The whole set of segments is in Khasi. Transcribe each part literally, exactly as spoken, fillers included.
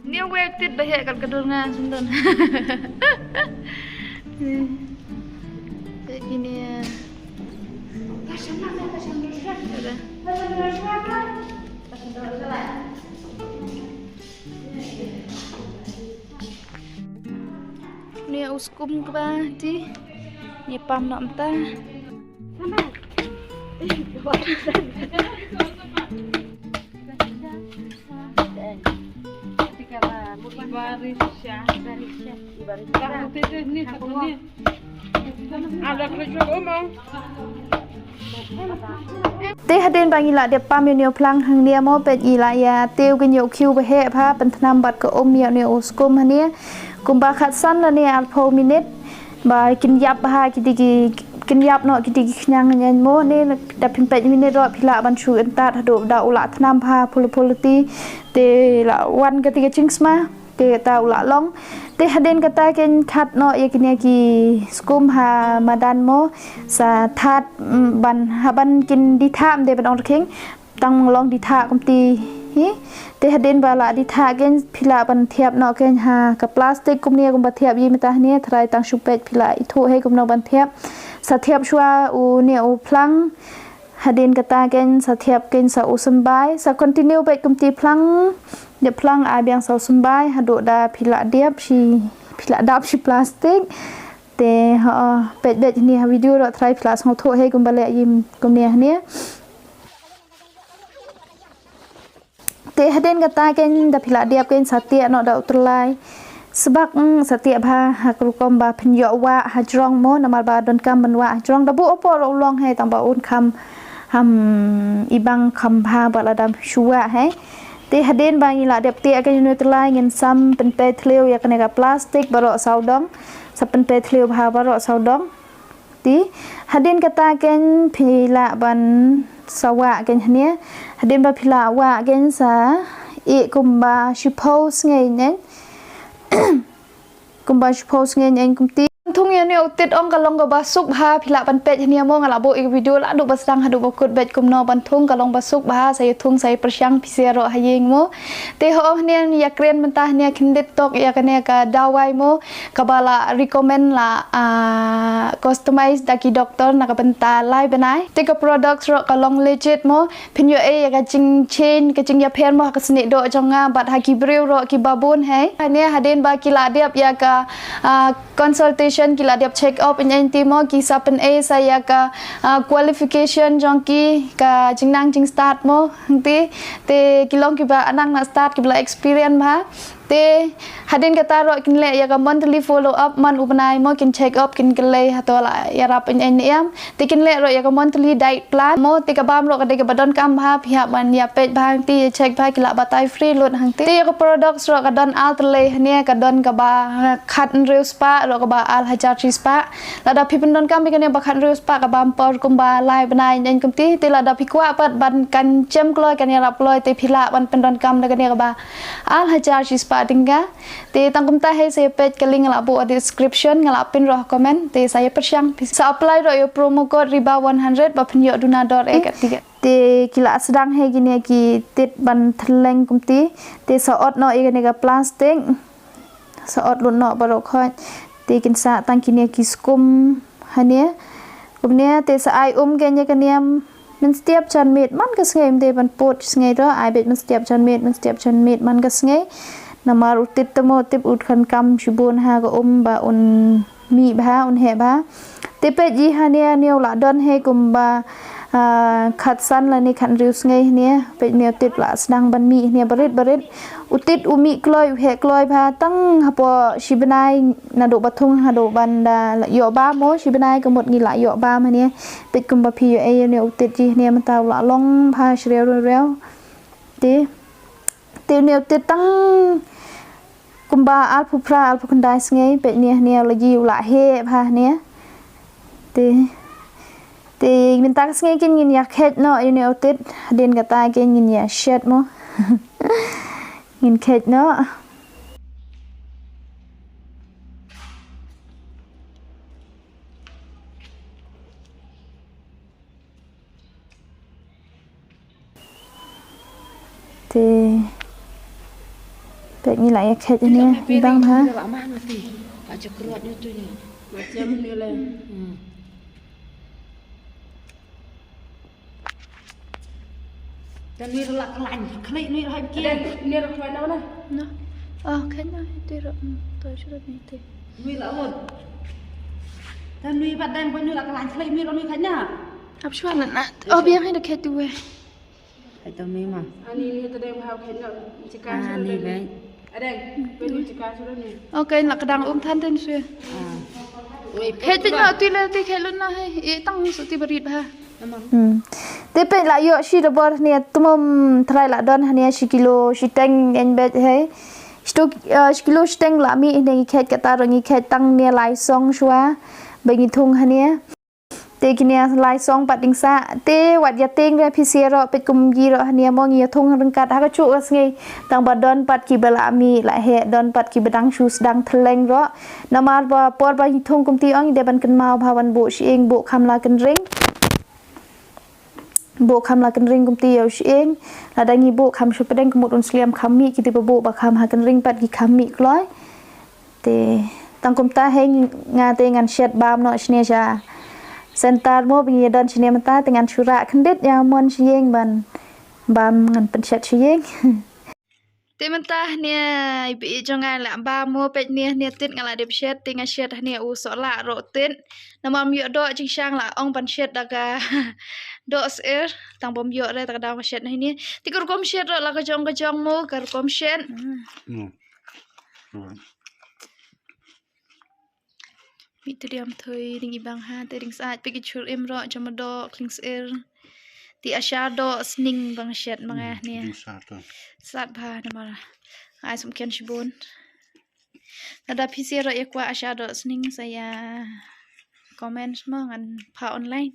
Ni wei tit ba heh kat ka dur nga sendon. Te kini. Ni u skum kaba ti. Ni pam nak mentah. Te hadien ba ngi la dep pam ïa une u phlang hangne mo, peit ngi la ïa tiew kane u khiew ba heh bha, pynthnam bad ka um ïa une u skum hangne. Kumba khatsan lane arphew minit ba kin ïap bha kiti ki, kin ïap noh kiti ki khñiang ïa mo. Ne da phim peit minit ruh phi lah ban shu ïa tad haduh da u la thnam bha phul phul ti. Te la wan kati ka jingsma. Te kata u la long. Te hadien kata kin khat noh ïa kine ki skum ha madan mo. Sa thad, mm, ban, ha ban kin dih thah ym dei ban ong rkhing. Tang long dih thah kumti hi. Te hadien ba la dih thah kin phi lah ban thiap noh kin ha ka plastik kumne kumba thiap ïa mynta hangne, tharai tang shu peit phi lah ithuh hi kumno ban thiap. Sa thiap shuwa une u phlang. Hadien kata kin sa thiap kin sa u symbai, sa continue beit kumti phlang. Dep phlang ai biang sa u symbai, haduh da phi lah dep shi, phi lah dap shi plastik. Te ha, peit beit hangne ha video ruh tharai phi lah sngewthuh hi kumba leh ïa kumne hangne. Te hadien kata kin da phi lah dep kin sa tiak noh da u tyllai. Sbak, mm, sa tiak bha ha ka rukom ba phin ïoh wah ha jrong mo, namar ba donkam ban wah ha jrong. Da buh hapoh ruh u long hi tang ba un kham, ham, ibang kham bha ba lada shu wah hi. Te hadien ba ngi lah dep tiak kin une u tyllai ngin sam pynpei thliew ïa kane ka plastik baroh sawdong. Sa pynpei thliew bha baroh sawdong. Te hadien kata kin phi lah ban sa wah kin hangne. Hadien ba phi lah wah kin sa ïeh kumba shiphew sngi nen. Kumba shiphew sngi nen kumti. Thung ïa une u tit ong ka long kaba suk bha, phi lah ban peit hangne mo, nga lah buh ïa ka video lah haduh ba sdang haduh ba kut beit kumno ban thung, ka long ba suk bha, sa ïa thung sa ïa pyrshang phi sa ïaroh ha ïing mo. Te ho hangne ïa kren mynta hangne khyndiat tok ïa kane ka dawai mo. Kaba la recommend la, ah, customize da ki doctor na ka bynta lai bnai. Te ka products ruh ka long legit mo, phin ïohi ïa ka jingchange, ka jingïapher mo ha ka snieh doh jong nga bad ha ki briew ruh kiba bun hi. Hangne hadien ba ki la dep ïa ka, ah, consultation, ki la dep check up ïa ngi mo, ki sa pynïaid sa ïa ka, ah, qualification jong ki, ka jingnang jingstad mo, hangti. Te ki long kiba nang na stad, kiba la experience bha. Te hadien kata ruh kin leh ïa ka monthly follow up man u bnai mo, kin check up, kin kylli hato la ïarap ïa ngi ne em. Te kin leh ruh ïa ka monthly diet plan mo, te ka bam ruh ka dei kaba donkam bha, phi hap ban ïa peit bha hangti, ïa check bha, ki lah batai free lut hangti. Te ïa ka products ruh ka don ar tylli hangne, ka don kaba khathynriew spah, ruh kaba ar hajar shi spah. Lada phi pyndonkam ïa kane ba khathynriew spah ka bam por kumba lai bnai ïa ngi kumti, te lada phi kwah pat ban kan jem kloi, kan ïarap kloi, te phi lah ban pyndonkam da kane kaba ar hajar shi spah tyngka. Te tang kumta hi sa ïa peit ka link nga lah buh ha description, nga lah pin ruh ha comment, te sa ïa pyrshang. Sa apply ruh ïa u promo code Riba one hundred ba phin ïoh duna dor eh kat tiket. Te ki lah sdang hi kine ki tit ban thleng kumti, te sa ot noh ïa kane ka plastik. Sa ot lut noh baroh khoit. Te kin sah tang kine ki skum hangne. Kumne te sa ai um kane ka niam. Mynstep janmiet man ka sngi, ym dei ban put sngi ruh, ai beit mynstep janmiet, mynstep janmiet man ka sngi. Namar u tit te mo tip u donkam shibun ha ka um ba un mih bha, un heh bha. Te peit ïa hangne, hangne u la don hi kumba, ah, khatsan lane khathynriew sngi hangne. Peit hangne u tit u la sdang ban mih hangne barit barit. U tit u mih kloi, u heh kloi bha tang hapoh shi bnai naduh ba thung haduh ban da ïoh bam mo, shi bnai ka mut ngi la ïoh bam hangne. Peit kumba phi ïohi hangne u tit ïa hangne mynta u la long bha shriew riew riew. Te, te hangne u tit tang kumba arphew phra arphew khyndai sngi, peit hangne hangne u la ji u la heh bha hangne. Te, te mynta ka sngi kin ngin ïa khet noh ïa une u tit, hadien kata kin ngin ïa shet mo. Ngin khet noh. Te Te ngi la ïa khet ne bang ha. Dan ni la klan khlei ni hai ke. Dan ni la klan na. No. Oh, khet na te ro. To shu ni te. Ni la on. Dan ni bat dan ni la klan khlei ni ro ni khet na. Ap shwa na. Oh, biang hai da khet tu we. Hai to mi ma. Ani ni to dang bha khet na. Chika. Ani le. Adeng, penu chika sudah ni. Okay, nak kedang um than ten sui. Khet pin na ti le ti khet lun na hai. I tang su ti barit bha. Hmm. Te peit la ïoh shi da bor ne tumum trai la don hane shi kilo shiteng en bet hai. Shi kilo shiteng la mi ne ngi khet kata ro ngi khet tang ne lai song shwa. Ba ngi thung hane. Te kine lai song pat ding sa te wat ïa teng re phi sha ro peit kum gi ro hane mo ngi ïa thung ryngkat ha ka chu ka sngi tang ba don pat ki ba la mi la he don pat ki ba dang shu sdang thleng ro namar ba por ba ngi thung kum ti ong de ban kynmaw ba wan bu shi ing bu kham la kynring bu kham la kynring kum ti ïa shi ing la dang ngi bu kham shu pdeng kumut un sliam kham mi ki ti ba bu ba kham ha kynring pat ki kham mi kloi. Te tang kumta hei nga te ngan shet bam noh shane sha center mo ba ngi don shane mynta te ngan shu rah khyndiat ïa mon sha ïing ban bam ngan pynshet sha ïing. Te mynta hane i ba i jong nga la bam mo peit ne hane tit nga la dep shet te nga shet hane u soh la ro tit. Namar ym ïoh doh jingshang la ong ban shet da ka doh sir tang bym ïoh re ta ka daw nga shet hane. Te ka rukom shet ro la ka jong ka jong mo ka rukom shet. Mit tu diam thoi ding ibang ha te ding saat piki chur im ro jom do kling sir. Ti asha do sning bang shet manga ne. Sat bha namar ai sum ken shibun. Nada phi sir ro ya kwa asha do sning saya comment mo ngan pha online.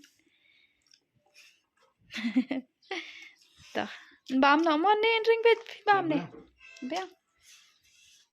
Toh. Bam no mo ne ring bet bam ne. Bang.